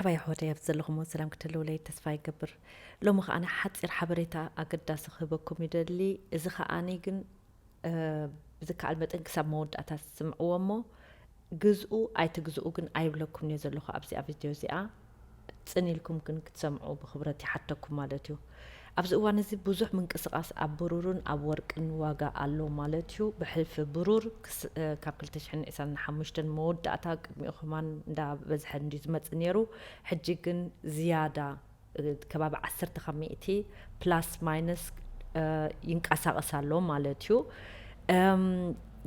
ባይ ኣሕዋተይ፣ ኣብ ዘለኹሞ ሰላም ክትህልውለይ ተስፋ ይገብር። ሎሚ ከኣ ሓጺር ሓበሬታ ኣገዳሲ ክህበኩም ይደሊ። እዚ ከኣኒ ግን፣ እ፣ ብዝከኣል መጠን ክሳብ መወዳእታ ስምዕዎ እሞ፣ ግዝኡ ኣይትግዝኡ ግን ኣይብለኩምን እየ ዘለኹ ኣብዚኣ ቪድዮ እዚኣ። ጽን ኢልኩም ግን ክትሰምዑ ብኽብረት ይሓተኩም ማለት እዩ። ኣብዚ እዋን እዚ ብዙሕ ምንቅስቓስ ኣብ ብሩርን ኣብ ወርቅን ዋጋ ኣሎ ማለት እዩ። ብሕልፊ ብሩር ክስ-፣ እ፣ ካብ ክልተ ሽሕን ዕስራን ሓሙሽተን መወዳእታ፣ ቅድሚኡ ከማን እንዳበዝሐ እንድዩ ዝመጽእ ነይሩ። ሕጂ ግን ዝያዳ፣ እ፣ ከባቢ ዓሰርተ ካብ ሚእቲ ፕላስ ማይነስ፣ እ፣ ይንቀሳቐስ ኣሎ ማለት እዩ። እም፣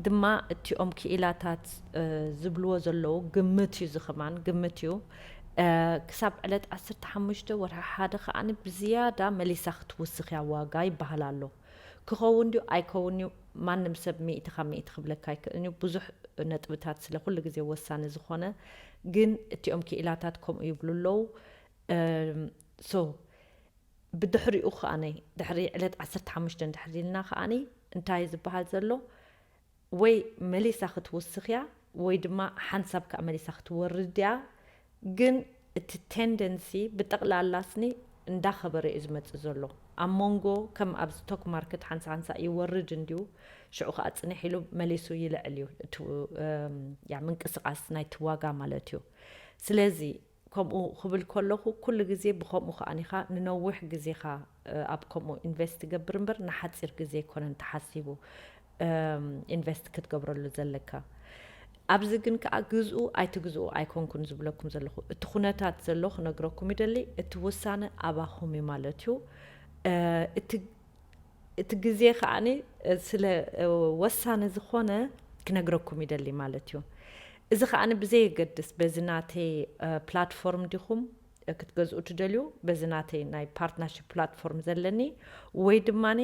ድማ እቲኦም ክኢላታት፣ እ፣ ዝብልዎ ዘለዉ ግምት እዩ፣ እዚ ከማን ግምት እዩ። እ፣ ክሳብ ዕለት ዓሰርተ ሓሙሽተ ወርሒ ሓደ ከኣ ብዝያዳ መሊሳ ክትውስኽ እያ ዋጋ ይበሃል ኣሎ። ክኸውን ድዩ ኣይከውን እዩ፣ ማንም ሰብ ሚእቲ ካብ ሚእቲ ክብለካ ኣይክእልን እዩ። ብዙሕ ነጥብታት ስለ ኩሉ ግዜ ወሳኒ ዝኾነ፣ ግን እቲኦም ክኢላታት ከምኡ ይብሉ ኣለዉ። እም፣ ሶ፣ ብድሕሪኡ ከኣኒ፣ ድሕሪ ዕለት ዓሰርተ ሓሙሽተ እንድሕር ኢልና ከኣኒ፣ እንታይ ዝበሃል ዘሎ? ወይ መሊሳ ክትውስኽ እያ፣ ወይ ድማ ሓንሳብ ከኣ መሊሳ ክትወርድ እያ። ግን እቲ ቴንደንሲ ብጠቕላላ ስኒ እንዳኸበረ እዩ ዝመጽእ ዘሎ። ኣብ መንጎ ከም ኣብ ስቶክ ማርኬት ሓንሳ ሓንሳ ይወርድ እንድዩ፣ ሽዑ ከኣ ጽንሕ ኢሉ መሊሱ ይልዕል እዩ። እቲ፣ እም፣ ያ ምንቅስቓስ ናይቲ ዋጋ ማለት እዩ። ስለዚ ከምኡ ክብል ከለኹ፣ ኩሉ ግዜ ብኸምኡ ከኣኒኻ ንነዊሕ ግዜኻ፣ እ፣ ኣብ ከምኡ ኢንቨስት ትገብር እምበር፣ ንሓጺር ግዜ ኣይኮነን ተሓሲቡ፣ እም፣ ኢንቨስት ክትገብረሉ ዘለካ። ኣብዚ ግን ከኣ ግዝኡ ኣይትግዝኡ ኣይኮንኩን ዝብለኩም ዘለኹ። እቲ ኩነታት ዘሎ ክነግረኩም ይደሊ፣ እቲ ውሳነ ኣባኹም እዩ ማለት እዩ። እ፣ እቲ እቲ ግዜ ከኣኒ፣ እ፣ ስለ፣ እ፣ ወሳኒ ዝኾነ ክነግረኩም ይደሊ ማለት እዩ። እዚ ከኣኒ ብዘየገድስ በዚ ናተይ፣ እ፣ ፕላትፎርም ዲኹም፣ እ፣ ክትገዝኡ ትደልዩ፣ በዚ ናተይ ናይ ፓርትነርሺፕ ፕላትፎርም ዘለኒ፣ ወይ ድማኒ፣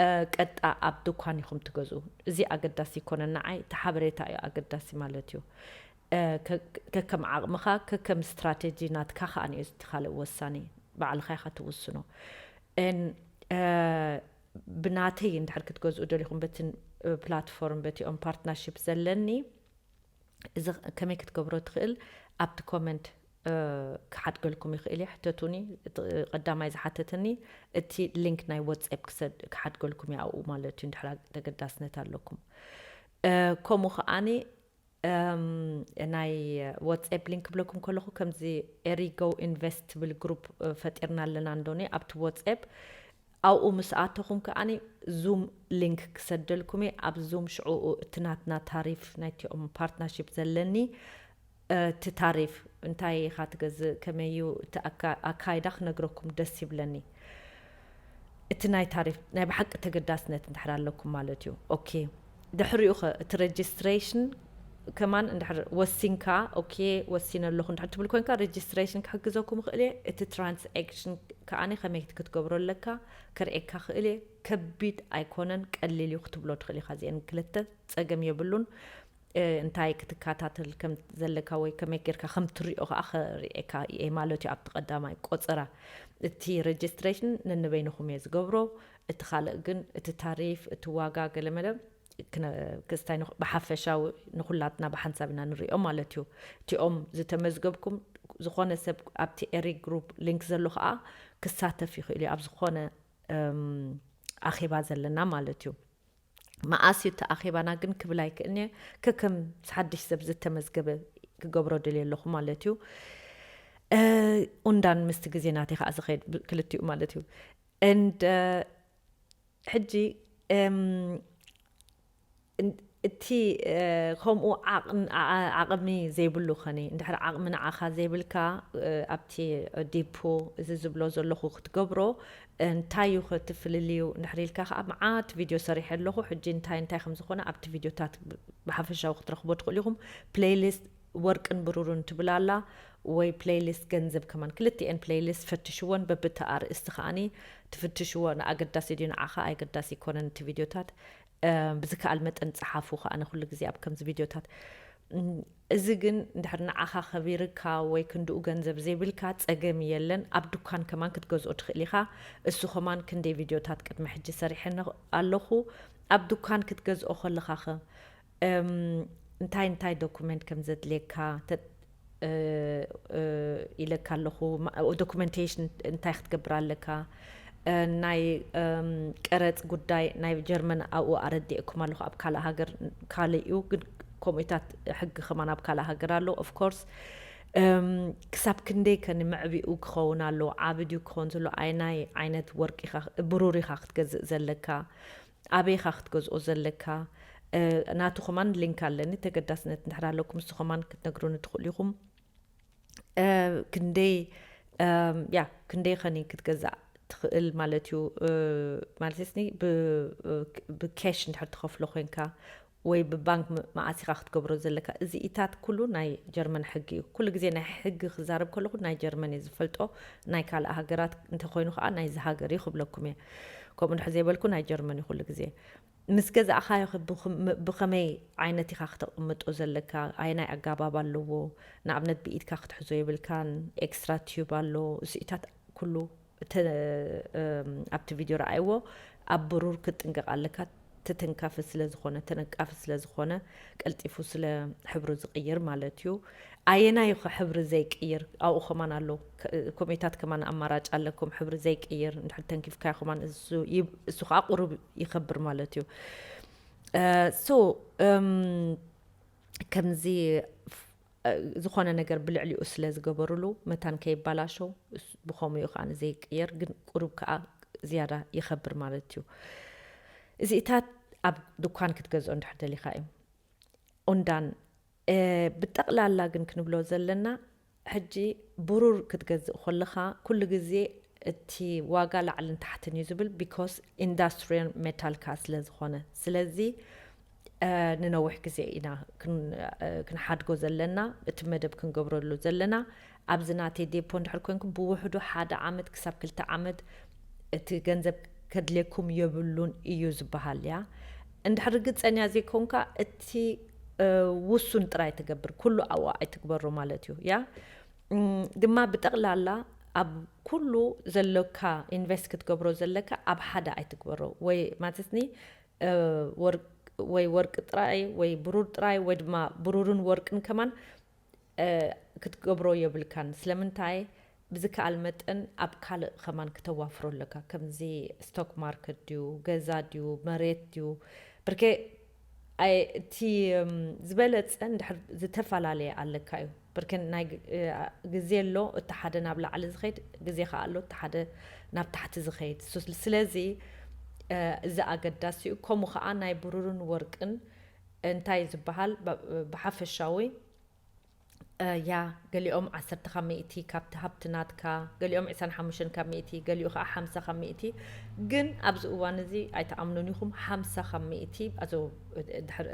እ፣ ቀጥታ ኣብ ድኳን ኢኹም ትገዝኡ። እዚ ኣገዳሲ ይኮነን ንዓይ፣ እቲ ሓበሬታ እዩ ኣገዳሲ ማለት እዩ። እ፣ ከ-፣ ከከም ዓቕምኻ፣ ከከም ስትራቴጂ ናትካ ከኣኒ እዩ እቲ ካልእ ወሳኒ፣ ባዕልኻ ኢኻ ትውስኖ። እን፣ እ፣ ብናተይ እንድሕር ክትገዝኡ ደሊኹም፣ በቲ፣ እ፣ ፕላትፎርም፣ በቲኦም ፓርትነርሺፕ ዘለኒ፣ እዚ ከመይ ክትገብሮ ትኽእል? ኣብቲ ኮመንት፣ እ፣ ክሓድገልኩም ይኽእል እየ። ሕተቱኒ። እቲ ቀዳማይ ዝሓተተኒ፣ እቲ ሊንክ ናይ ዋትስኣፕ ክሰድ-፣ ክሓድገልኩም እየ ኣብኡ ማለት እዩ፣ እንድሕር ተገዳስነት ኣለኩም። እ፣ ከምኡ ከኣኒ፣ እም፣ ናይ ዋትስኣፕ ሊንክ ክብለኩም ከለኹ፣ ከምዚ ኤሪጎ ኢንቨስት ትብል ግሩፕ፣ እ፣ ፈጢርና ኣለና እንዶኒ ኣብቲ ዋትስኣፕ። ኣብኡ ምስ ኣተኹም ከኣኒ ዙም ሊንክ ክሰደልኩም እየ። ኣብ ዙም ሽዑ እቲ ናትና ታሪፍ ናይቲኦም ፓርትነርሺፕ ዘለኒ፣ እ፣ እቲ ታሪፍ እንታይ ኢኻ ትገዝእ፣ ከመይ እዩ እቲ ኣካ-፣ ኣካይዳ ክነግረኩም ደስ ይብለኒ። እቲ ናይ ታሪፍ ናይ ብሓቂ ተገዳስነት እንድሕር ኣለኩም ማለት እዩ። ኦኬ። ድሕሪኡ ኸ እቲ ሬጅስትሬሽን ከማን እንድሕር ወሲንካ፣ ኦኬ፣ ወሲነ ኣለኹ እንድሕር ትብል ኮንካ፣ ሬጅስትሬሽን ክሕግዘኩም ይኽእል እየ። እቲ ትራንስኣክሽን ከኣኒ ከመይ ክትገብሮ ኣለካ ከርእየካ ክእል እየ። ከቢድ ኣይኮነን፣ ቀሊል እዩ ክትብሎ ትኽእል ኢኻ። እዚአን ክልተ ጸገም የብሉን። እ፣ እንታይ ክትከታተል ከም ዘለካ ወይ ከመይ ጌርካ ከም ትሪኦ ከኣ ከርእየካ እየ ማለት እዩ። ኣብቲ ቀዳማይ ቆጸራ እቲ ሬጅስትሬሽን ነንበይንኹም እየ ዝገብሮ። እቲ ካልእ ግን እቲ ታሪፍ፣ እቲ ዋጋ ገለመለ ክነ-፣ ክስታይ ንኽ-፣ ብሓፈሻዊ ንኹላትና ብሓንሳብ ኢና ንሪኦ ማለት እዩ። እቲኦም ዝተመዝገብኩም፣ ዝኾነ ሰብ ኣብቲ ኤሪክ ግሩፕ ሊንክ ዘሎ ከኣ ክሳተፍ ይኽእል እዩ ኣብ ዝኾነ፣ እም፣ ኣኼባ ዘለና ማለት እዩ። መኣስ እዩ እቲ ኣኼባና ግን ክብል ኣይክእልን እየ። ከከም ሓድሽ ሰብ ዝተመዝገበ ክገብሮ ደልየ ኣለኹ ማለት እዩ። እ፣ ኡንዳን ምስቲ ግዜ ናተይ ከኣ ዝኸይድ ብ-፣ ክልቲኡ ማለት እዩ። And፣ እ፣ ሕጂ፣ እም፣ እን-፣ እቲ፣ እ፣ ከምኡ ዓቕን-፣ ዓ-፣ ዓቕሚ ዘይብሉ ኸኒ፣ እንድሕር ዓቕሚ ንዓኻ ዘይብልካ፣ እ፣ ኣብቲ ዲፖ እዚ ዝብሎ ዘለኹ ክትገብሮ፣ እንታይ እዩ ኸ እቲ ፍልልዩ እንድሕር ኢልካ ኸዓ፣ መዓት ቪድዮ ሰሪሐ ኣለኹ። ሕጂ እንታይ እንታይ ከም ዝኾነ ኣብቲ ቪድዮታት ብ-፣ ብሓፈሻዊ ክትረኽቦ ትኽእሉ ኢኹም። ፕሌይሊስት ወርቅን ብሩርን ትብል ኣላ፣ ወይ ፕሌይሊስት ገንዘብ ከማን፣ ክልቲኤን ፕሌይሊስት ፈትሽወን፣ በብቲ ኣርእስቲ ከኣኒ ትፍትሽዎ፣ ንኣገዳሲ ድዩ ንዓኻ ኣገዳሲ ኣይኮነን እቲ ቪድዮታት። እ፣ ብዝከኣል መጠን ጸሓፉ ከኣ፣ ኣነ ኩሉ ግዜ ኣብ ከምዚ ቪድዮታት፣ እም፣ እዚ ግን እንድሕር ንዓኻ ከቢርካ ወይ ክንድኡ ገንዘብ ዘይብልካ ጸገም የለን። ኣብ ድኳን ከማን ክትገዝኦ ትኽእል ኢኻ። እሱ ከማን ክንደይ ቪድዮታት ቅድሚ ሕጂ ሰሪሐ ነ-፣ ኣለኹ። ኣብ ድኳን ክትገዝኦ ከለኻኸ፣ እም፣ እንታይ እንታይ ዶኩመንት ከም ዘድልየካ፣ ተ-፣ ኢለካ ኣለኹ። ዶኩመንቴሽን እንታይ ክትገብር ኣለካ? ናይ ቀረፅ ጉዳይ ናይ ጀርመን ኣብኡ ኣረዲእኩም ኣለኹ። ኣብ ካልእ ሃገር ካልእ እዩ፣ ግን ከምኡታት ሕጊ ከማን ኣብ ካልእ ሃገር ኣሎ። ኦፍኮርስ ክሳብ ክንደይ ከ ንምዕቢኡ ክኸውን ኣሎ? ዓቢ ድዩ ክኸውን ዘሎ? ኣይናይ ዓይነት ወርቂ ኢኻ፣ ብሩር ኢኻ ክትገዝእ ዘለካ? ኣበይ ኢኻ ክትገዝኦ ዘለካ? ናቱ ከማን ሊንክ ኣለኒ። ተገዳስነት እንድሕር ኣለኩም ንሱ ከማን ክትነግሩኒ ትኽእሉ ኢኹም። ክንደይ ያ ክንደይ ኸኒ ክትገዛእ ትኽእል ማለት እዩ። ማለት ስኒ ብኬሽ እንድሕር ትኸፍሎ ኮይንካ ወይ ብባንክ መዓስ ኢኻ ክትገብሮ ዘለካ? እዚኢታት ኩሉ ናይ ጀርመን ሕጊ እዩ። ኩሉ ግዜ ናይ ሕጊ ክዛረብ ከለኹ ናይ ጀርመን እየ ዝፈልጦ። ናይ ካልእ ሃገራት እንተኮይኑ ከዓ ናይዚ ሃገር እዩ ክብለኩም እየ። ከምኡ እንድሕር ዘይበልኩ ናይ ጀርመን እዩ ኩሉ ግዜ። ምስ ገዛእኻዮ ብኸመይ ዓይነት ኢኻ ክተቕምጦ ዘለካ? ኣየናይ ኣጋባብ ኣለዎ? ንኣብነት ብኢድካ ክትሕዞ የብልካን። ኤክስትራ ቲዩብ ኣሎ። እዚኢታት ኩሉ ኣብቲ ቪድዮ ረኣይዎ። ኣብ ብሩር ክትጥንቀቕ ኣለካ። ተተንካፊ ስለ ዝኾነ፣ ተነቃፊ ስለ ዝኾነ፣ ቀልጢፉ ስለ ሕብሩ ዝቕይር ማለት እዩ። ኣየናይ ኸ ሕብሪ ዘይቅይር? ኣብኡ ከማን ኣሎ። ኮሜታት ከማን ኣማራጭ ኣለኩም። ሕብሪ ዘይቅይር እንድሕር ተንኪፍካዮ ከማን እሱ ከዓ ቁሩብ ይኸብር ማለት እዩ። ሶ ከምዚ ዝኾነ ነገር ብልዕሊኡ ስለ ዝገበሩሉ መታን ከይባላሸው ብኸምኡ ከዓ ዘይቅየር፣ ግን ቁሩብ ከዓ ዝያዳ ይኸብር ማለት እዩ። እዚኢታት ኣብ ድኳን ክትገዝኦ እንድሕር ደሊኻ እዩ። ኡንዳን ብጠቕላላ ግን ክንብሎ ዘለና ሕጂ ብሩር ክትገዝእ ከለኻ ኩሉ ግዜ እቲ ዋጋ ላዕልን ታሕትን እዩ ዝብል፣ ቢኮስ ኢንዳስትሪያል ሜታልካ ስለ ዝኾነ። ስለዚ ንነዊሕ ግዜ ኢና ክንሓድጎ ዘለና፣ እቲ መደብ ክንገብረሉ ዘለና። ኣብዚ ናተይ ዴፖ እንድሕር ኮንኩም ብውሕዱ ሓደ ዓመት ክሳብ ክልተ ዓመት እቲ ገንዘብ ከድልየኩም የብሉን እዩ ዝበሃል እያ። እንድሕር ርግፀኛ ዘይኮንካ እቲ ውሱን ጥራይ ትገብር፣ ኩሉ ኣብኡ ኣይትግበሮ ማለት እዩ። ያ ድማ ብጠቕላላ ኣብ ኩሉ ዘሎካ ኢንቨስት ክትገብሮ ዘለካ ኣብ ሓደ ኣይትግበሮ። ወይ ማለትኒ ወይ ወርቂ ጥራይ ወይ ብሩር ጥራይ ወይ ድማ ብሩርን ወርቅን ከማን ክትገብሮ የብልካን። ስለምንታይ? ብዝከኣል መጠን ኣብ ካልእ ከማን ክተዋፍሮ ኣለካ። ከምዚ ስቶክ ማርኬት ድዩ፣ ገዛ ድዩ፣ መሬት ድዩ? ብርኬ እቲ ዝበለፀ እንድሕር ዝተፈላለየ ኣለካ እዩ። ብርክን ናይ ግዜ ኣሎ፣ እቲ ሓደ ናብ ላዕሊ ዝኸይድ ግዜ ከዓ ኣሎ፣ እቲ ሓደ ናብ ታሕቲ ዝኸይድ። ስለዚ እዚ ኣገዳሲ እዩ። ከምኡ ከዓ ናይ ብሩርን ወርቅን እንታይ ዝበሃል ብሓፈሻዊ ያ ገሊኦም ዓሰርተ ካብ ሚእቲ ካብቲ ሃብቲ ናትካ፣ ገሊኦም ዕስራን ሓሙሽተን ካብ ሚእቲ፣ ገሊኡ ከዓ ሓምሳ ካብ ሚእቲ። ግን ኣብዚ እዋን እዚ ኣይተኣምኑን ኢኹም፣ ሓምሳ ካብ ሚእቲ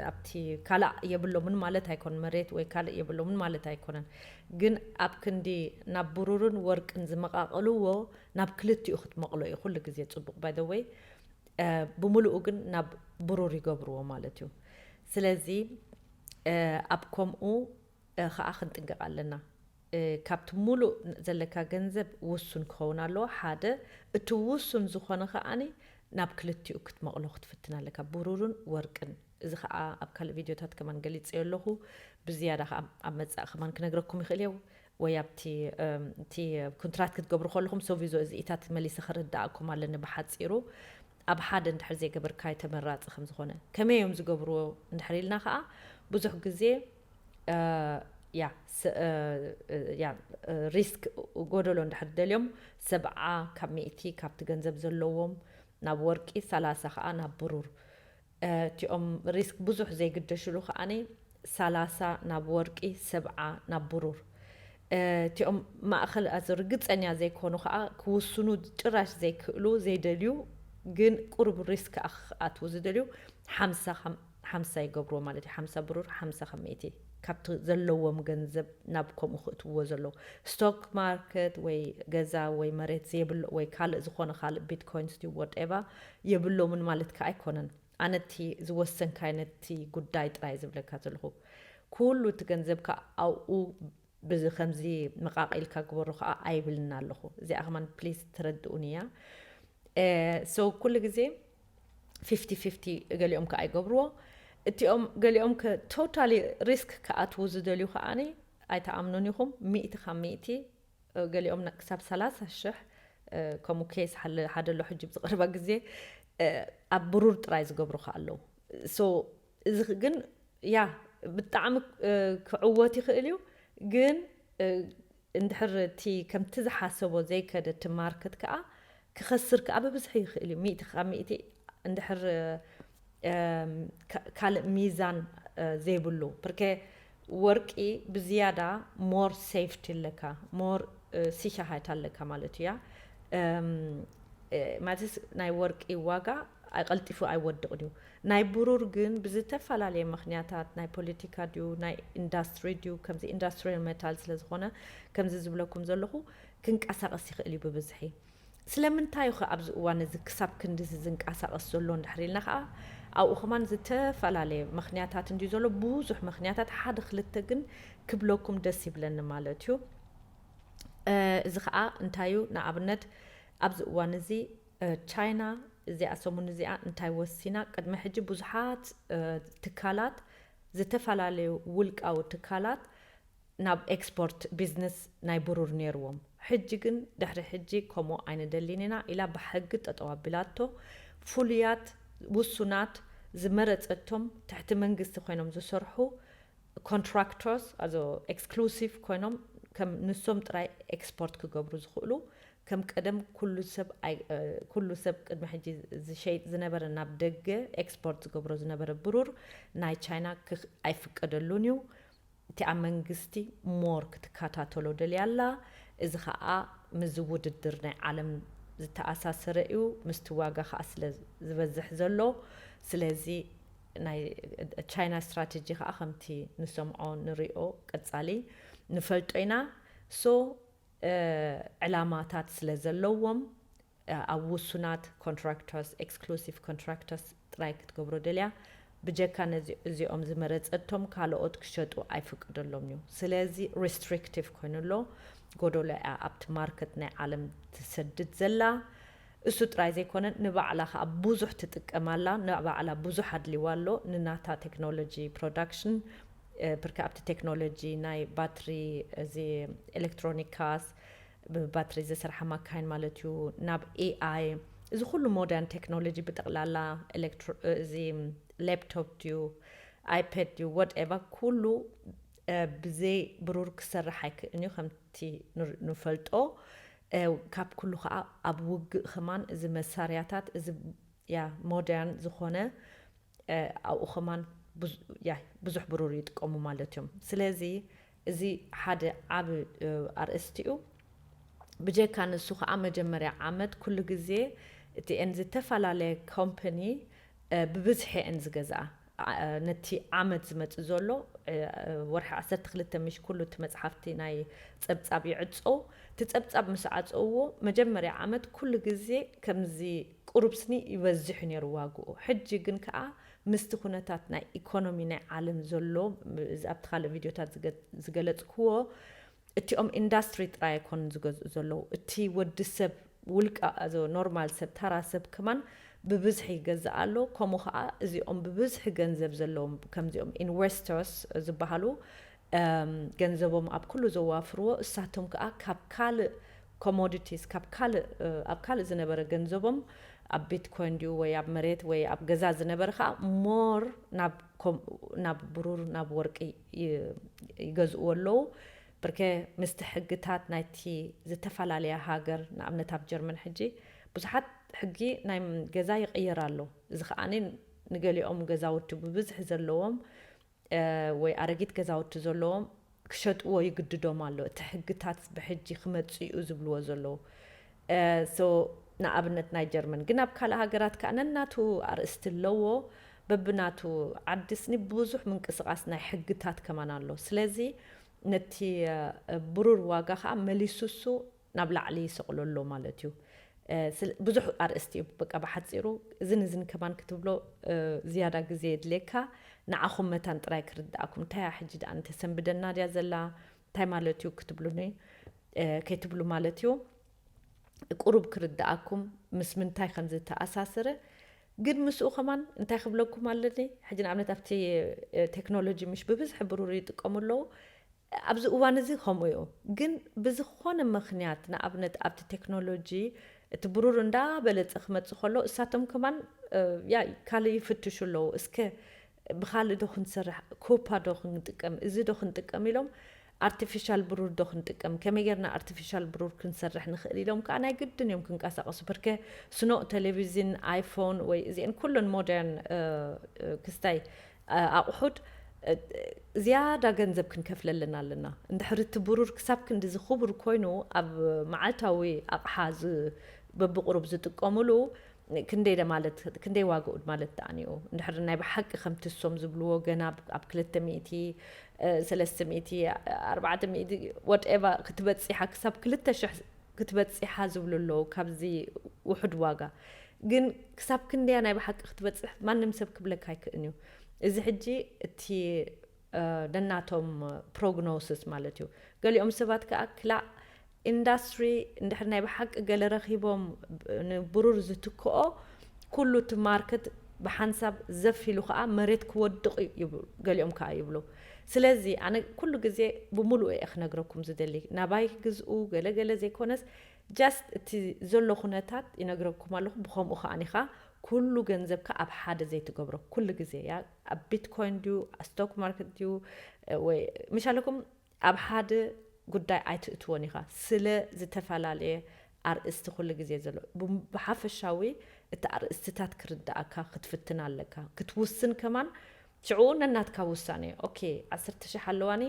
ኣብቲ ካልእ የብሎምን ማለት ኣይኮነን፣ መሬት ወይ ካልእ የብሎምን ማለት ኣይኮነን። ግን ኣብ ክንዲ ናብ ብሩርን ወርቅን ዝመቓቐልዎ ናብ ክልቲኡ ክትመቕሎ እዩ ኩሉ ግዜ ፅቡቕ። ባይ ዘ ወይ ብምሉኡ ግን ናብ ብሩር ይገብርዎ ማለት እዩ። ስለዚ ኣብ ከምኡ ከዓ ክንጥንቀቕ ኣለና። ካብቲ ሙሉእ ዘለካ ገንዘብ ውሱን ክኸውን ኣለዎ ሓደ። እቲ ውሱን ዝኾነ ከዓኒ ናብ ክልቲኡ ክትመቕሎ ክትፍትን ኣለካ፣ ብሩርን ወርቅን። እዚ ከዓ ኣብ ካልእ ቪድዮታት ከማን ገሊፀዮ ኣለኹ። ብዝያዳ ከዓ ኣብ መፃኢ ከማን ክነግረኩም ይኽእል እየ። ወይ ኣብቲ እቲ ኮንትራት ክትገብሩ ከለኹም ሶቪዞ እዚኢታት መሊሰ ክርዳእኩም ኣለኒ ብሓፂሩ። ኣብ ሓደ እንድሕር ዘይገበርካዮ ተመራፂ ከም ዝኾነ። ከመይ እዮም ዝገብርዎ እንድሕር ኢልና ከዓ ብዙሕ ግዜ ያ ያ ሪስክ ጎደሎ እንድሕር ደልዮም ሰብዓ ካብ ሚእቲ ካብቲ ገንዘብ ዘለዎም ናብ ወርቂ፣ ሰላሳ ከዓ ናብ ብሩር። እቲኦም ሪስክ ብዙሕ ዘይግደሽሉ ከዓኒ ሰላሳ ናብ ወርቂ፣ ሰብዓ ናብ ብሩር። እቲኦም ማእኸል ኣዚ ርግፀኛ ዘይኮኑ ከዓ ክውስኑ ጭራሽ ዘይክእሉ ዘይደልዩ ግን ቁሩብ ሪስክ ክኣትዉ ዝደልዩ ሓምሳ ሓምሳ ይገብርዎ ማለት እዩ። ሓምሳ ብሩር፣ ሓምሳ ካብ ሚእቲ ካብቲ ዘለዎም ገንዘብ ናብ ከምኡ ክእትውዎ ዘለዉ። ስቶክ ማርኬት ወይ ገዛ ወይ መሬት ዘይብሎ ወይ ካልእ ዝኾነ ካልእ ቢትኮይንስ ድዩ ወደኤቫ የብሎምን ማለት ከዓ ኣይኮነን። ኣነ እቲ ዝወሰንካዮ ነቲ ጉዳይ ጥራይ ዝብለካ ዘለኹ። ኩሉ እቲ ገንዘብካ ኣብኡ ብዚ ከምዚ መቃቂልካ ግበሮ ከዓ ኣይብልና ኣለኹ። እዚኣ ከማን ፕሊዝ ትረድኡኒ እያ። ሶ ኩሉ ግዜ ፊፍቲ ፊፍቲ ገሊኦም ከዓ ይገብርዎ። እቲኦም ገሊኦም ቶታሊ ሪስክ ክኣትዉ ዝደልዩ ከዓኒ ኣይትኣምኑን ኢኹም፣ ሚእቲ ካብ ሚእቲ፣ እ፣ ገሊኦም ና-፣ ክሳብ ሰላሳ ሽሕ፣ እ፣ ከምኡ ኬስ ሓለ-፣ ሓደ ኣሎ ሕጂ ብዝቐረባ ግዜ፣ እ፣ ኣብ ብሩር ጥራይ ዝገብሩ ከኣ ኣለዉ። So፣ እዚ ግን፣ ያ፣ ብጣዕሚ፣ እ፣ ክዕወት ይኽእል እዩ፣ ግን፣ እ፣ እንድሕር እቲ ከምቲ ዝሓሰቦ ዘይከደ እቲ ማርኬት ከኣ ክኸስር ከኣ ብብዝሒ ይኽእል እዩ። ሚእቲ ካብ ሚእቲ እንድሕር፣ እም፣ ካ-፣ ካልእ ሚዛን፣ እ፣ ዘይብሉ። ብርከ ወርቂ ብዝያዳ ሞር ሴፍቲ ኣለካ፣ ሞር፣ እ፣ ሲሻሃይት ኣለካ ማለት እያ። እም፣ እ፣ ማለትስ ናይ ወርቂ ዋጋ ኣይ-፣ ቀልጢፉ ኣይወድቕን እዩ። ናይ ብሩር ግን ብዝተፈላለየ ምኽንያታት፣ ናይ ፖለቲካ ድዩ፣ ናይ ኢንዳስትሪ ድዩ፣ ከምዚ ኢንዳስትሪያል ሜታል ስለ ዝኾነ፣ ከምዚ ዝብለኩም ዘለኹ፣ ክንቀሳቐስ ይኽእል እዩ ብብዝሒ። ስለምንታይ እዩ ኸ ኣብዚ እዋን እዚ ክሳብ ክንድዚ ዝንቀሳቐስ ዘሎ እንድሕር ኢልና ኸዓ፣ ኣብኡ ኸማን ዝተፈላለየ ምኽንያታት እንድዩ ዘሎ፣ ብዙሕ ምኽንያታት፣ ሓደ ክልተ ግን ክብለኩም ደስ ይብለኒ ማለት እዩ። እ፣ እዚ ኸዓ እንታይ እዩ? ንኣብነት ኣብዚ እዋን እዚ፣ እ፣ ቻይና እዚኣ ሰሙን እዚኣ እንታይ ወሲና? ቅድሚ ሕጂ ብዙሓት፣ እ፣ ትካላት፣ ዝተፈላለዩ ውልቃዊ ትካላት ናብ ኤክስፖርት ቢዝነስ ናይ ብሩር ነይርዎም። ሕጂ ግን ድሕሪ ሕጂ ከምኡ ኣይንደልን ኢና ኢላ ብሕጊ ጠጠው ኣቢላቶ። ፍሉያት፣ ውሱናት፣ ዝመረጸቶም ትሕቲ መንግስቲ ኮይኖም ዝሰርሑ ኮንትራክተርስ፣ ኣዞ ኤክስክሉሲቭ ኮይኖም ከም ንሶም ጥራይ ኤክስፖርት ክገብሩ ዝኽእሉ፣ ከም ቀደም ኩሉ ሰብ ኣይ-፣ እ፣ ኩሉ ሰብ ቅድሚ ሕጂ ዝሸይጥ ዝነበረ ናብ ደገ ኤክስፖርት ዝገብሮ ዝነበረ ብሩር ናይ ቻይና ክኽ-፣ ኣይፍቀደሉን እዩ። እቲኣ መንግስቲ ሞር ክትከታተሎ ደልያ ኣላ። እዚ ኸኣ ምስዚ ውድድር ናይ ዓለም ዝተኣሳሰረ እዩ፣ ምስቲ ዋጋ ኸኣ ስለ ዝበዝሕ ዘሎ። ስለዚ ናይ ቻይና ስትራተጂ ኸኣ ከምቲ ንሰምዖ ንሪኦ ቀጻሊ ንፈልጦ ኢና። ሶ፣ እ፣ ዕላማታት ስለ ዘለዎም፣ እ፣ ኣብ ውሱናት ኮንትራክተርስ፣ ኤክስክሉሲቭ ኮንትራክተርስ ጥራይ ክትገብሮ ደልያ። ብጀካ ነዚ-፣ እዚኦም ዝመረጸቶም ካልኦት ክሸጡ ኣይፍቅደሎም እዩ። ስለዚ ሪስትሪክቲቭ ኮይኑ ኣሎ። ጎደሎ እያ ኣብቲ ማርኬት ናይ ዓለም ትሰድድ ዘላ። እሱ ጥራይ ዘይኮነ፣ ንባዕላ ኸኣ ብዙሕ ትጥቀም ኣላ፣ ንባዕላ ብዙሕ ኣድልዋ ኣሎ፣ ንናታ ቴክኖሎጂ ፕሮዳክሽን፣ እ፣ ብርካ ኣብቲ ቴክኖሎጂ ናይ ባትሪ፣ እዚ ኤሌክትሮኒክ ካርስ፣ ብባትሪ ዝሰርሓ ማካይን ማለት እዩ፣ ናብ ኤ ኣይ፣ እዚ ኩሉ ሞደርን ቴክኖሎጂ ብጠቕላላ፣ ኤሌክትሮ-፣ እዚ ላፕቶፕ ድዩ፣ ኣይፓድ ድዩ፣ ዋትኤቨር፣ ኩሉ፣ እ፣ ብዘይ ብሩር ክሰርሕ ኣይክእልን እዩ፣ ከምቲ ንር-፣ ንፈልጦ። እ፣ ካብ ኩሉ ኸዓ ኣብ ውግእ ኸማን እዚ መሳርያታት፣ እዚ፣ ያ፣ ሞደርን ዝኾነ፣ እ፣ ኣብኡ ኸማን ብዙ-፣ ያ፣ ብዙሕ ብሩር ይጥቀሙ ማለት እዮም። ስለዚ እዚ ሓደ ዓቢ፣ እ፣ ኣርእስቲ እዩ። ብጀካ ንሱ ኸዓ መጀመርያ ዓመት ኩሉ ግዜ እቲኤን ዝተፈላለየ ኮምፓኒ፣ እ፣ ብብዝሒ እየን ዝገዝኣ። ዓ-፣ ነቲ ዓመት ዝመጽእ ዘሎ፣ እ፣ ወርሒ ዓሰርተ ክልተ ምሽ ኩሉ እቲ መጽሓፍቲ ናይ ጸብጻብ ይዕጾ። እቲ ጸብጻብ ምስ ዓጸውዎ፣ መጀመርያ ዓመት ኩሉ ግዜ ከምዚ ቁሩብ ስኒ ይበዝሕ ነይሩ ዋግኡ። ሕጂ ግን ከኣ ምስቲ ኩነታት ናይ ኢኮኖሚ ናይ ዓለም ዘሎ፣ እዚ ኣብቲ ካልእ ቪድዮታት ዝገ-፣ ዝገለጽክዎ፣ እቲኦም ኢንዳስትሪ ጥራይ ኣይኮኑን ዝገዝኡ ዘለዉ። እቲ ወዲ ሰብ ውልቃ፣ ኣዞ ኖርማል ሰብ፣ ተራ ሰብ ከማን ብብዝሒ ይገዝእ ኣሎ። ከምኡ ኸኣ እዚኦም ብብዝሒ ገንዘብ ዘለዎም፣ ከምዚኦም ኢንቨስተርስ ዝበሃሉ፣ እም፣ ገንዘቦም ኣብ ኩሉ ዘዋፍርዎ፣ እሳቶም ከኣ ካብ ካልእ ኮሞዲቲስ፣ ካብ ካልእ፣ እ፣ ኣብ ካልእ ዝነበረ ገንዘቦም፣ ኣብ ቢትኮይን ድዩ ወይ ኣብ መሬት ወይ ኣብ ገዛ ዝነበረ ኸኣ ሞር ናብ ኮም-፣ ናብ ብሩር፣ ናብ ወርቂ ይ-፣ ይገዝእዎ ኣለዉ። ብርከ ምስቲ ሕግታት ናይቲ ዝተፈላለያ ሃገር፣ ንኣብነት ኣብ ጀርመን ሕጂ ብዙሓት ሕጊ ናይ ገዛ ይቕየር ኣሎ። እዚ ኸኣ ንገሊኦም ገዛውቲ ብብዝሒ ዘለዎም፣ እ፣ ወይ ኣረጊት ገዛውቲ ዘለዎም ክሸጥዎ ይግድዶም ኣሎ። እቲ ሕግታት ብሕጂ ክመጽእ እዩ ዝብልዎ ዘለዉ። እ፣ ሶ ንኣብነት ናይ ጀርመን። ግን ኣብ ካልእ ሃገራት ከኣ ነናቱ ኣርእስቲ ኣለዎ። በብናቱ ዓዲ ስኒ ብዙሕ ምንቅስቓስ ናይ ሕግታት ከማን ኣሎ። ስለዚ ነቲ፣ እ፣ ብሩር ዋጋ ከኣ መሊሱ እሱ ናብ ላዕሊ ይሰቕሎ ኣሎ ማለት እዩ። እ፣ ስለ-፣ ብዙሕ ኣርእስቲ እዩ፣ በቃ ብሓጺሩ እዝን እዝን ከማን ክትብሎ፣ እ፣ ዝያዳ ግዜ የድልየካ። ንዓኹም መታን ጥራይ ክርድኣኩም፣ እንታይ እያ ሕጂ ደኣ ንተሰንብደና ድያ ዘላ? እንታይ ማለት እዩ ክትብሉኒ፣ እ፣ ከይትብሉ ማለት እዩ። ቁሩብ ክርድኣኩም ምስ ምንታይ ከም ዝተኣሳሰረ። ግን ምስኡ ከማን እንታይ ክብለኩም ኣለኒ? ሕጂ ንኣብነት ኣብቲ፣ እ፣ ቴክኖሎጂ ምሽ ብብዝሒ ብሩር ይጥቀሙ ኣለዉ። ኣብዚ እዋን እዚ ከምኡ እዩ። ግን ብዝኾነ ምኽንያት፣ ንኣብነት ኣብቲ ቴክኖሎጂ እቲ ብሩር እንዳበለጸ ክመጽእ ከሎ፣ እሳቶም ከማን፣ እ፣ ያ፣ ካልእ ይፍትሹ ኣለዉ። እስከ ብኻልእ ዶ ክንሰርሕ፣ ኮፓ ዶ ክንጥቀም፣ እዚ ዶ ክንጥቀም ኢሎም፣ ኣርቲፊሻል ብሩር ዶ ክንጥቀም፣ ከመይ ጌርና ኣርቲፊሻል ብሩር ክንሰርሕ ንኽእል ኢሎም ከኣ ናይ ግድን እዮም ክንቀሳቐሱ። ብርከ ስኖ ቴሌቪዥን፣ ኣይፎን ወይ እዚአን ኩለን ሞደርን፣ እ፣ እ፣ ክስታይ፣ እ፣ ኣቑሑት፣ እ፣ ዝያዳ ገንዘብ ክንከፍለለን ኣለና። እንድሕር እቲ ብሩር ክሳብ ክንድዚ ክቡር ኮይኑ ኣብ መዓልታዊ ኣቕሓ ዝ-፣ በብቑሩብ ዝጥቀሙሉ ክንደይ ደ ማለት፣ ክንደይ ዋግኡ ማለት ደኣኒኡ። እንድሕር ናይ ብሓቂ ከምቲ እሶም ዝብልዎ ገና ኣብ ክልተ ሚእቲ፣ እ፣ ሰለስተ ሚእቲ፣ ኣርባዕተ ሚእቲ፣ ወትኤቨር ክትበጽሓ፣ ክሳብ ክልተ ሽሕ ክትበጽሓ ዝብሉ ኣለዉ፣ ካብዚ ውሑድ ዋጋ። ግን ክሳብ ክንደያ ናይ ብሓቂ ክትበጽሕ ማንም ሰብ ክብለካ ኣይክእልን እዩ። እዚ ሕጂ እቲ፣ እ፣ ነናቶም ፕሮግኖሲስ ማለት እዩ። ገሊኦም ሰባት ከኣ ክላእ ኢንዳስትሪ እንድሕር ናይ ብሓቂ ገለ ረኺቦም ንብሩር ዝትክኦ ኩሉ እቲ ማርኬት ብሓንሳብ ዘፍ ኢሉ ከኣ መሬት ክወድቕ እዩ ይብሉ፣ ገሊኦም ከኣ ይብሉ። ስለዚ ኣነ ኩሉ ግዜ ብምሉኡ እየ ክነግረኩም ዝደሊ። ናባይ ግዝኡ ገለ ገለ ዘይኮነስ ጃስት እቲ ዘሎ ኩነታት ይነግረኩም ኣለኹ። ብኸምኡ ከኣ ኢኻ ኩሉ ገንዘብካ ኣብ ሓደ ዘይትገብሮ። ኩሉ ግዜ እያ ኣብ ቢትኮይን ድዩ፣ ኣብ ስቶክ ማርኬት ድዩ፣ እ፣ ወይ ምሽ ኣለኩም ኣብ ሓደ ጉዳይ ኣይትእትዎን ኢኻ። ስለ ዝተፈላለየ ኣርእስቲ ኩሉ ግዜ ዘሎ። ብ-፣ ብሓፈሻዊ እቲ ኣርእስትታት ክርድኣካ ክትፍትን ኣለካ። ክትውስን ከማን ሽዑ ነናትካ ውሳኔ። ኦኬ፣ ዓሰርተ ሽሕ ኣለዋኒ፣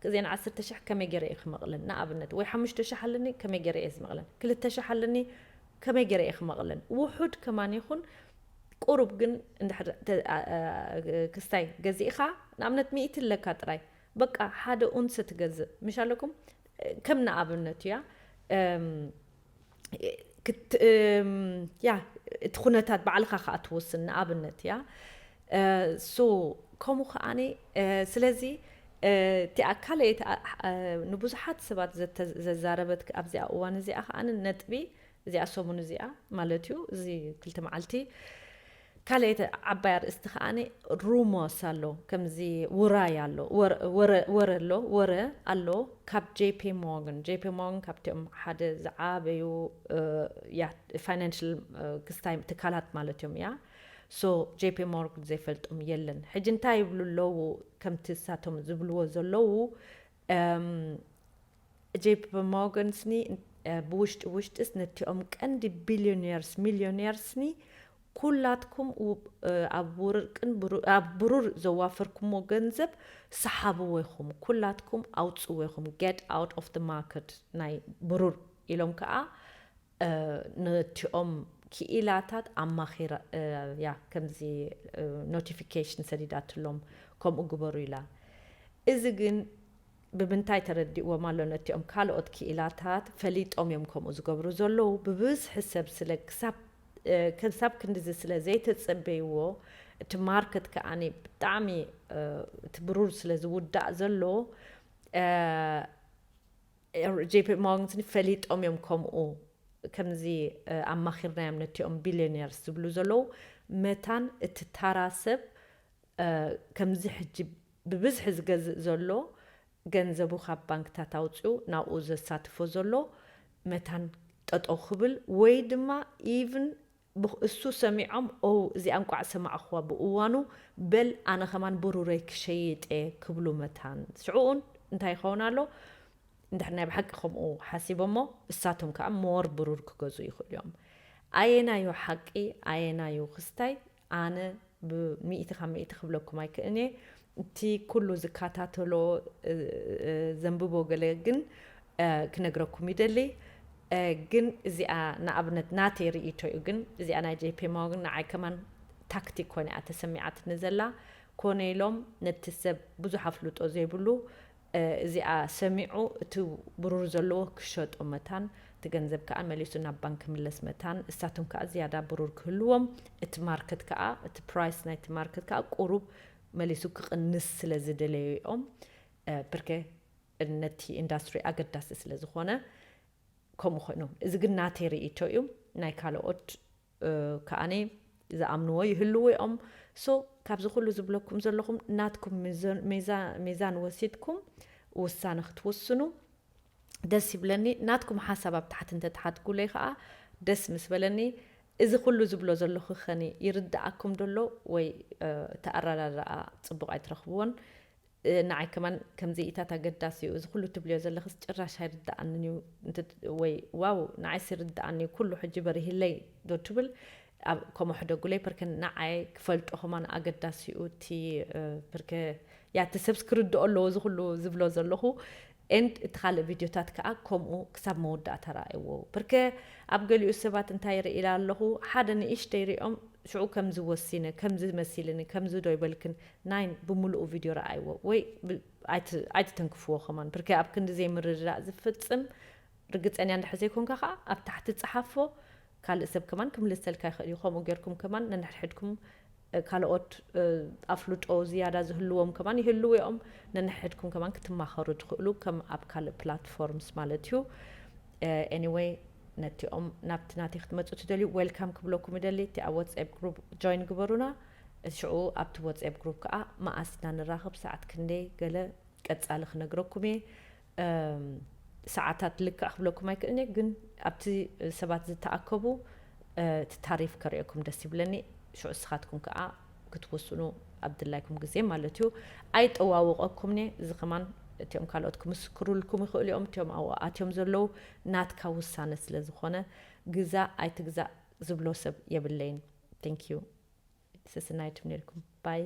እዘን ዓሰርተ ሽሕ ከመይ ገይረ እየ ክመቕለን? ንኣብነት፣ ወይ ሓሙሽተ ሽሕ ኣለኒ፣ ከመይ ገይረ እየ ዝመቕለን? ክልተ ሽሕ ኣለኒ፣ ከመይ ገይረ እየ ክመቕለን? ውሑድ ከማን ይኹን፣ ቁሩብ ግን እንድሕር ተ-፣ ኣ-፣ ኣ-፣ ክስታይ ገዚእኻ፣ ንኣብነት ሚእቲ ኣለካ ጥራይ፣ በቃ ሓደ ኡንስ ትገዝእ። ምሽ ኣለኩም? ከም ንኣብነት እያ። እም፣ ክት-፣ እም፣ ያ፣ እቲ ኩነታት ባዕልኻ ከኣ ትወስን፣ ንኣብነት እያ። እ፣ ሶ፣ ከምኡ ከኣኒ፣ እ፣ ስለዚ፣ እ፣ እቲኣ ካልኣይቲ፣ ኣ-፣ ኣ-፣ ንብዙሓት ሰባት ዘተ-፣ ዘዛረበት ኣብዚኣ እዋን እዚኣ ከኣኒ ነጥቢ፣ እዚኣ ሰሙን እዚኣ ማለት እዩ፣ እዚ ክልተ መዓልቲ፣ ካልኣይቲ ዓባይ ኣርእስቲ ከኣኒ ሩሞስ ኣሎ፣ ከምዚ ውራይ ኣሎ፣ ወረ፣ ወረ፣ ወረ ኣሎ፣ ወረ ኣሎ ካብ ጄ ፒ ሞርጋን። ጄ ፒ ሞርጋን ካብቲኦም ሓደ ዝዓበዩ፣ እ፣ ያ፣ ፋይናንሽል፣ እ፣ ክስታይ ትካላት ማለት እዮም፣ እያ። ሶ፣ ጄ ፒ ሞርጋን ዘይፈልጦም የለን። ሕጂ እንታይ ይብሉ ኣለዉ? ከምቲ እሳቶም ዝብልዎ ዘለዉ፣ እም፣ ጄ ፒ ሞርጋንስኒ፣ እ፣ ብውሽጢ ውሽጢስ ነቲኦም ቀንዲ ቢልዮኔርስ፣ ሚልዮኔርስኒ ኩላትኩም ው-፣ እ፣ ኣብ ወርቅን ብሩ-፣ ኣብ ብሩር ዘዋፈርኩሞ ገንዘብ ሰሓብዎ ኢኹም። ኩላትኩም ኣውጽዎ ኢኹም። Get out of the market ናይ ብሩር ኢሎም ከኣ፣ እ፣ ነቲኦም ክኢላታት ኣማኺራ፣ እ፣ ያ፣ ከምዚ፣ እ፣ ኖቲፊኬሽን ሰዲዳትሎም፣ ከምኡ ግበሩ ኢላ። እዚ ግን ብምንታይ ተረዲእዎም ኣሎ? ነቲኦም ካልኦት ክኢላታት ፈሊጦም እዮም ከምኡ ዝገብሩ ዘለዉ። ብብዝሒ ሰብ ስለ ክሳብ፣ እ፣ ክሳብ ክንድዚ ስለ ዘይተጸበይዎ፣ እቲ ማርኬት ከኣኒ ብጣዕሚ፣ እ፣ እቲ ብሩር ስለ ዝውዳእ ዘሎ፣ እ፣ ጄ ፒ ሞርጋንስኒ ፈሊጦም እዮም ከምኡ፣ ከምዚ፣ እ፣ ኣማኺርናዮም ነቲኦም ቢልዮኔርስ ዝብሉ ዘለዉ፣ መታን እቲ ታራ ሰብ፣ እ፣ ከምዚ ሕጂ ብብዝሒ ዝገዝእ ዘሎ፣ ገንዘቡ ካብ ባንክታት ኣውጺኡ ናብኡ ዘሳትፎ ዘሎ፣ መታን ጠጠው ክብል፣ ወይ ድማ ኢቭን ብኽ-፣ እሱ ሰሚዖም፣ "ኦ፣ እዚኣ እንቋዕ ሰማዕኽዋ ብእዋኑ፣ በል ኣነ ኸማን ብሩረይ ክሸይጥ እየ" ክብሉ መታን። ሽዑ እውን እንታይ ይኸውን ኣሎ? እንድሕር ናይ ብሓቂ ከምኡ ሓሲቦሞ፣ እሳቶም ከኣ ሞር ብሩር ክገዝኡ ይኽእሉ እዮም። ኣየናዩ ሓቂ፣ ኣየናዩ ክስታይ፣ ኣነ ብሚእቲ ካብ ሚእቲ ክብለኩም ኣይክእልን እየ። እቲ ኩሉ ዝከታተሎ፣ እ፣ እ፣ ዘንብቦ ገለ ግን፣ እ፣ ክነግረኩም ይደሊ። እ፣ ግን እዚኣ ንኣብነት ናተይ ርእይቶ እዩ። ግን እዚኣ ናይ ጄ ፒ ሞርጋን ንዓይ ከማን ታክቲክ ኮይና እያ ተሰሚዓትኒ ዘላ። ኮነ ኢሎም ነቲ ሰብ ብዙሕ ኣፍልጦ ዘይብሉ፣ እ፣ እዚኣ ሰሚዑ እቲ ብሩር ዘለዎ ክሸጦ መታን፣ እቲ ገንዘብ ከኣ መሊሱ ናብ ባንክ ክምለስ መታን፣ እሳቶም ከኣ ዝያዳ ብሩር ክህልዎም፣ እቲ ማርኬት ከኣ፣ እቲ ፕራይስ ናይቲ ማርኬት ከኣ ቁሩብ መሊሱ ክቕንስ ስለ ዝደለዩ እዮም። እ፣ ብርከ ነቲ ኢንዳስትሪ ኣገዳሲ ስለ ዝኾነ ከምኡ ኮይኑ። እዚ ግን ናተይ ርእይቶ እዩ። ናይ ካልኦት፣ እ፣ ከኣኒ ዝኣምንዎ ይህልዉ እዮም። ሶ፣ ካብዚ ኩሉ ዝብለኩም ዘለኹም ናትኩም ሚዛን፣ ሚዛ-፣ ሚዛን ወሲድኩም ውሳነ ክትውስኑ ደስ ይብለኒ። ናትኩም ሓሳብ ኣብ ታሕቲ እንተትሓትጉለይ ከዓ ደስ ምስ በለኒ። እዚ ኩሉ ዝብሎ ዘለኹ ኸኒ ይርድኣኩም ደሎ ወይ እቲ ኣረዳድኣ ፅቡቕ ኣይትረኽብዎን? ንዓይ ከማን ከምዚ ኢታት ኣገዳሲ እዩ፣ እዚ ኩሉ ትብልዮ ዘለኽስ ጭራሽ ኣይርድኣንን እዩ ወይ ዋው ንዓይስ ይርድኣኒ እዩ ኩሉ ሕጂ በሪህለይ ዶ ትብል? ከምኡ ሕደጉለይ። ፐርከ ንዓይ ክፈልጦ ከማን ኣገዳሲ እዩ እቲ ፐርከ ያቲ ሰብስ ክርድኦ ኣለዎ እዚ ኩሉ ዝብሎ ዘለኹ። ኤንድ እቲ ካልእ ቪድዮታት ከዓ ከምኡ ክሳብ መወዳእታ ረኣይዎ። ፐርከ ኣብ ገሊኡ ሰባት እንታይ ርኢ ኢላ ኣለኹ፣ ሓደ ንእሽተይ ሪኦም ሽዑ ከምዚ ወሲነ ከምዚ መሲልኒ ከምዚ ዶ ይበልክን ናይን ብምሉኡ ቪድዮ ረኣይዎ ወይ ኣይትተንክፍዎ ከማን ፕርከ ኣብ ክንዲ ዘይምርድዳእ ዝፍፅም ርግፀኛ እንድሕር ዘይኮንካ ከዓ ኣብ ታሕቲ ፀሓፎ። ካልእ ሰብ ከማን ክምልሰልካ ይኽእል እዩ። ከምኡ ጌርኩም ከማን ነንሕድሕድኩም ካልኦት ኣፍልጦ ዝያዳ ዝህልዎም ከማን ይህልው እዮም። ነንሕድኩም ከማን ክትማኸሩ ትኽእሉ ከም ኣብ ካልእ ፕላትፎርምስ ማለት እዩ። ኤኒወይ ነቲኦም ናብቲ ናተይ ክትመፁ ትደልዩ ዌልካም ክብለኩም ይደሊ። እቲ ኣብ ዋትስኣፕ ግሩፕ ጆይን ግበሩና። ሽዑ ኣብቲ ዋትስኣፕ ግሩፕ ከዓ መኣስ ኢና ንራኸብ ሰዓት ክንደይ ገለ ቀፃሊ ክነግረኩም እየ። ሰዓታት ልክዕ ክብለኩም ኣይክእልን እየ ግን ኣብቲ ሰባት ዝተኣከቡ እቲ ታሪፍ ከርእየኩም ደስ ይብለኒ። ሽዑ እስኻትኩም ከዓ ክትውስኑ ኣብ ድላይኩም ግዜ ማለት እዩ። ኣይጠዋውቐኩም እየ እዚ ከማን እቲኦም ካልኦት ክምስክሩልኩም ይኽእሉ እዮም። እቲኦም ኣብኡ ኣትዮም ዘለዉ ናትካ ውሳነ ስለ ዝኾነ ግዛእ ኣይትግዛእ ዝብሎ ሰብ የብለይን። Thank you። ሰስናይቱም ነርኩም ባይ